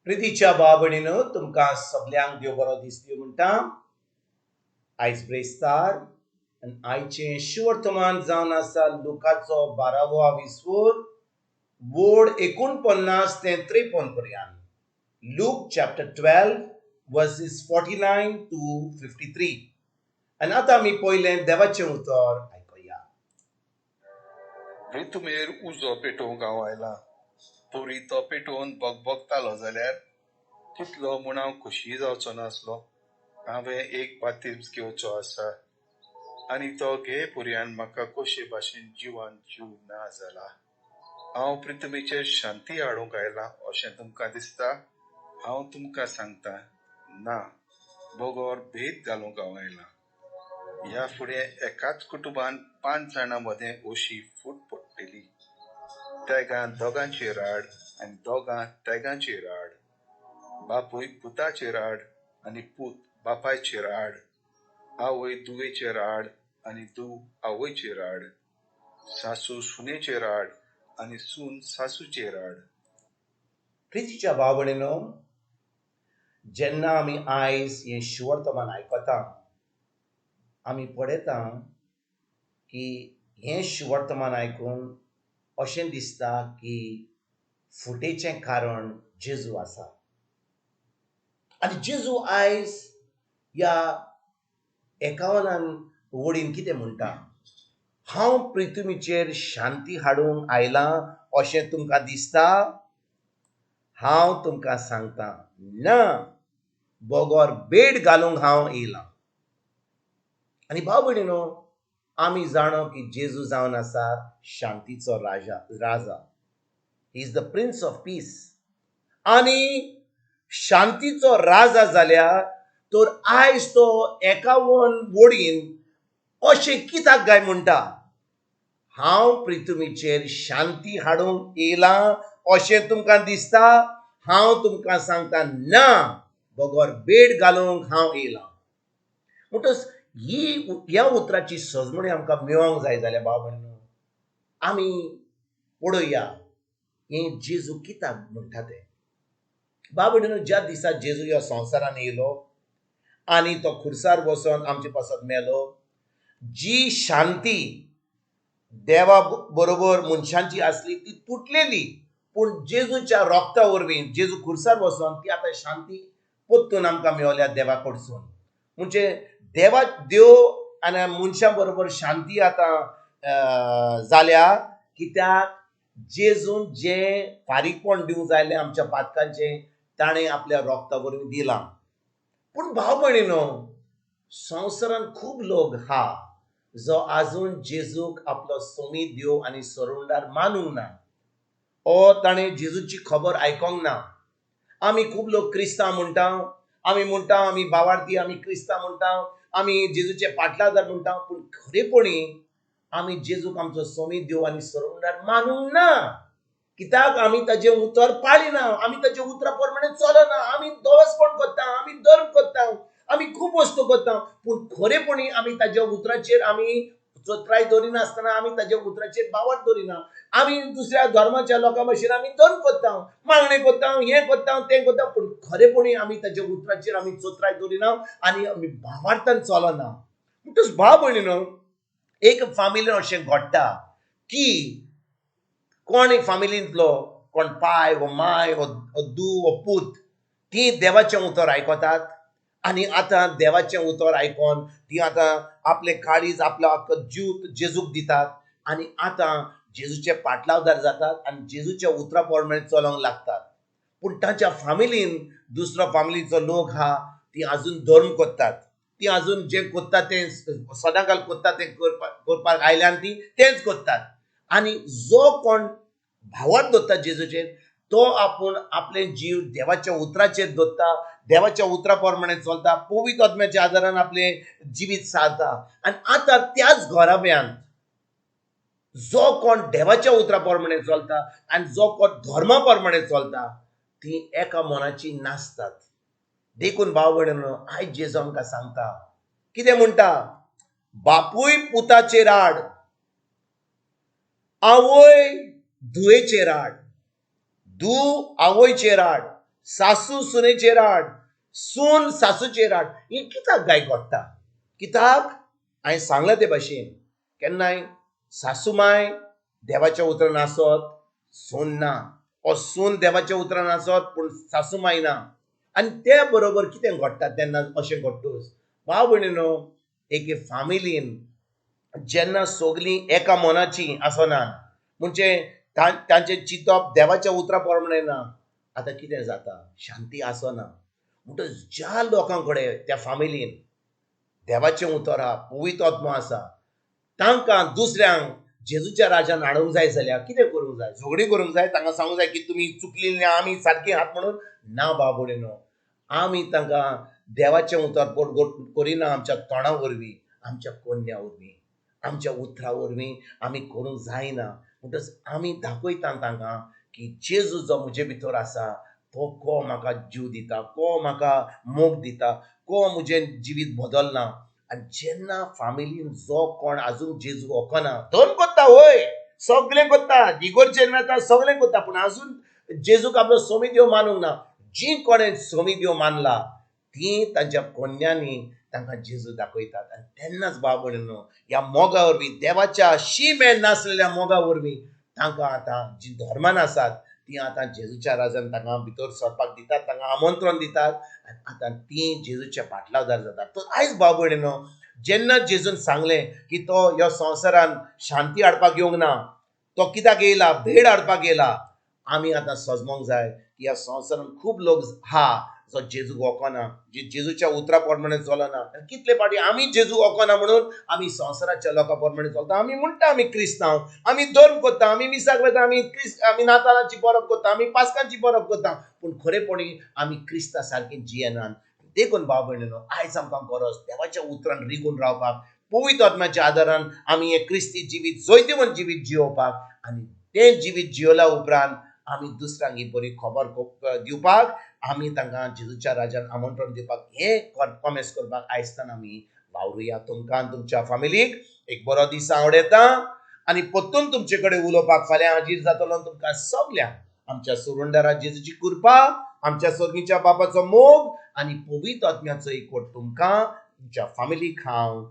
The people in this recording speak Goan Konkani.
प्रितीच्या भाव भयणीनो, तुमकां सगल्यांक देव बरो दीस दिवं म्हणटा. आयज ब्रेस्तार आनी आयचें शुवर्तमान जावन आसा लुकाचो बारावो आविस्वोर, वोड 49 ते 53 पर्यंत. Luke chapter 12 verses 49 to 53. आनी आतां आमी पयलें देवाचें उतर आयकुया. प्रिथुमेर उजो पेटोवंक हांव आयलां. तरी तो पेटोवन बगबगतालो जाल्यार कितलो म्हूण हांव खोशी जावचो नासलो. हांवें एक बातीज्म घेवचो आसा आनी तो घे पर्यान म्हाका कशे भाशेन जिवान जीव ना जाला. हांव प्रिथुमीचेर शांती हाडूंक आयलां अशें तुमकां दिसता? हांव तुमकां सांगता, ना, बगर भेद घालूंक हांव आयलां. ह्या फुडें एकाच कुटुंबान 5 जाणां मदें अशी फूट पडटली. तेगां दोगांचेर आड आनी दोगां तेगांचेर आड, बापूय पुताचेर आड आनी पूत बापायचेर आड, आवय धुवेचेर आड आनी धूव आवयचेर आड, सासू सुनेचेर आड आनी सून सासूचेर आड. प्रितीच्या भाव भयणीनो, जेन्ना आमी आयज हें शुवर्तमान आयकता, आमी पळयता की हें शुवर्तमान आयकून अशें दिसता की फुटेचें कारण जेजू आसा. आनी जेजू आयज ह्या 51 वडीन कितें म्हणटा? हांव पृथ्वीचेर शांती हाडूंक आयलां अशें तुमकां दिसता? हांव तुमकां सांगता, ना, बगर बेड घालूंक हांव येयलां. आनी भाव भयणीनो, आमी जाणो की जेजू जावन आसा शांतीचो राजा. He is the prince of peace. आनी शांतीचो राजा जाल्यार तर आयज तो 51 वडीन अशें कित्याक काय म्हणटा, हांव पृथ्वीचेर शांती हाडूंक येयलां अशें तुमकां दिसता? हांव तुमकां सांगता, ना, बगर बेड घालूंक हांव येयलां. म्हणटच ही ह्या उतराची सजमणी आमकां मेळोंक जाय जाल्यार भाव भयणीनो, आमी पळोवया हें जेजू कित्याक म्हणटा तें. भाव भयणीनो, ज्या दिसा जेजू ह्या संवसारान येयलो आनी तो खुर्सार बसोन आमचे पासत मेलो, जी शांती देवा बरोबर मनशांची आसली ती तुटलेली, पूण जेजूच्या रोगता वरवीं जेजू खुर्सार बसोन ती आतां शांती परतून आमकां मेवल्या देवा कडसून. म्हणजे देवा देव आनी मनशां बरोबर शांती आतां जाल्या, कित्याक जेजून जें फारीकपण दिवंक जाय आसलें आमच्या पातकांचें ताणें आपल्या रोगता वरवीं दिलां. पूण भाव भयणीनो, संवसारांत खूब लोक हा जो आजून जेजूक आपलो सोमी देव आनी सोडवणदार मानूंक ना, ओ ताणें जेजूची खबर आयकोंक ना. आमी खूब लोक क्रिस्तांव म्हणटा, आमी म्हणटा आमी बावार्थी, आमी क्रिस्तांव म्हणटा, आमी जेजूचे पाटलादार म्हणटा, पूण खरेपणी आमी जेजूक आमचो सोमी देव आनी सोडवणदार मानूंक ना. कित्याक आमी ताजें उतर पाळिना, आमी ताजे उतरा प्रमाणे चलना, आमी दवसपण करता, आमी धर्म करता, आमी खूब वस्तू करता, पूण खरेपणी आमी ताज्या उतराचेर आमी चत्राय दवरिनासतना आमी ताज्या उतराचेर बावट दवरिना. आमी दुसऱ्या धर्माच्या लोकां भशेन आमी धर्म करता, मागणें करता, हें करता, तें करता, पूण खरेपणी आमी ताज्या उतराचेर आमी चत्राय दवरिना आनी आमी भावार्थान चलना. म्हणटच भाव भयणीनो, एक फामिलीन अशें घडटा की कोण एक फामिलींतलो कोण पाय वो माय वो धूव वो पूत ती देवाचें उतर आयकतात आनी आतां देवाचें उतर आयकोन ती आतां आपलें काळीज आपलो आख्खो जीव जेजूक दितात आनी आतां जेजूचे पाटलावदार जातात आनी जेजूच्या उतरा प्रमाणे चलोवंक लागतात. पूण ताच्या फामिलीन दुसरो फामिलीचो लोक आहा ती आजून धर्म करतात, ती आजून जें करता तें सदांकाल करता तें करपाक आयल्यान ती तेंच करतात. आनी जो कोण भावार्थ दवरता जेजूचेर तो आपूण आपलें जीव देवाच्या उतराचेर दवरता, देवाच्या उतरा प्रमाणे चलता, पवित्र आत्म्याच्या आदारान आपलें जिवीत सारता. आनी आतां त्याच घराब्यांत जो कोण देवाच्या उतरा प्रमाणे चलता आनी जो कोण धर्मा प्रमाणे चलता ती एका मनाची नासतात. देखून भाव भयणीनो, आयज जेजू आमकां सांगता, कितें म्हणटा? बापूय पुताचेर आड, आवय धुवेचेर आड, धूव आवयचेर आड, सासू सुनेचेर आड, सून सासूचेर आड. हें कित्याक गाय घडटा? कित्याक हांवें सांगलां ते भाशेन, केन्नाय सासूमाय देवाच्या उतरान आसत, सून ना, ओ सून देवाच्या उतरान आसत पूण सासूमाय ना. आनी ते बरोबर कितें घडटा तेन्ना अशें घडटूच भाव भयणीनो, एके फामिलीन जेन्ना सगलीं एका मनाची आसना, म्हणजे तांचें चिंतप देवाच्या उतरा प्रमाणें ना, आतां कितें जाता, शांती आसना. म्हणटच ज्या लोकां कडेन त्या फामिलीन देवाचें उतर आहा, पवित्र आत्मो आसा, तांकां दुसऱ्यांक जेजूच्या राजान हाडूंक जाय जाल्यार कितें करूंक जाय? झगडीं करूंक जाय, तांकां सांगूंक जाय की तुमी चुकली, आमी सारकी आहात म्हणून? ना भाव भयणीनो, आमी तांकां देवाचें उतर पोट करिना. आमच्या तोंडा वरवीं, आमच्या कोन्या वरवीं, आमच्या उतरा वरवीं आमी करूंक जायना. म्हणटच आमी दाखयता तांकां की जेजू जो म्हजे भितर आसा तो को म्हाका जीव दिता, को म्हाका मोग दिता, को म्हजें जिवीत बदलना. आनी जेन्ना फामिलीन जो कोण आजून जेजू वखना, धर्म करता, वय सगळें करता, इगर्जेन वता, सगळें करता, पूण आजून जेजूक आपलो सोमी देव मानूंक ना. जी कोणें सोमी देव मानला ती तांच्या कोन्यांनी तांकां जेजू दाखयतात. आनी तेन्नाच भाव भयणीनो, ह्या मोगा वरवीं, देवाच्या शीमेर नासलेल्या मोगा वरवीं तांकां आतां जी धर्मान आसात ती आतां जेजूच्या राजान तांकां भितर सरपाक दितात, तांकां आमंत्रण दितात आनी आतां ती जेजूच्या पाटलावदार जातात. तर आयज भाव भयणीनो, जेन्ना जेजून सांगलें की तो ह्या संवसारान शांती हाडपाक येवंक ना, तो कित्याक येयला, भेड हाडपाक येयला, आमी आतां सजमोंक जाय की ह्या संवसारान खूब लोक हा जो जेजूक वखना, जे जेजूच्या उतरा प्रमाणे चलना. कितले फावटी आमी जेजू वखना म्हणून आमी संवसाराच्या लोकां प्रमाणे चलता. आमी म्हणटा आमी क्रिस्तांव, आमी धर्म करता, आमी मिसाक वता, आमी आमी नातालांची परब करता, आमी पास्कांची परब करता, पूण खरेपणी आमी क्रिस्ता सारकी जियेनात. देखून भाव भयणीनो, आयज आमकां गरज देवाच्या उतरान रिगून रावपाक, पवित्र आत्म्याच्या आदारान आमी हें क्रिस्ती जिवीत, जैतिवंत जिवीत जियोवपाक, आनी तें जिवीत जियोल्या उपरांत आमी दुसऱ्यांक ही बरी खबर दिवपाक, आमी तांकां जेजूच्या राजान आमंत्रण दिवपाक, हें कॉमेस करपाक आयजतान आमी वावरुया. तुमकां तुमच्या फामिलीक एक बरो दीस आवडयता आनी परतून तुमचे कडेन उलोवपाक फाल्यां हाजीर जातलो. तुमकां सगल्यांक आमच्या सुरुंडारा जेजूची कृपा, आमच्या सर्गीच्या बापाचो मोग आनी पवित्र आत्म्याचो एकवट तुमकां तुमच्या फामिलीक हांव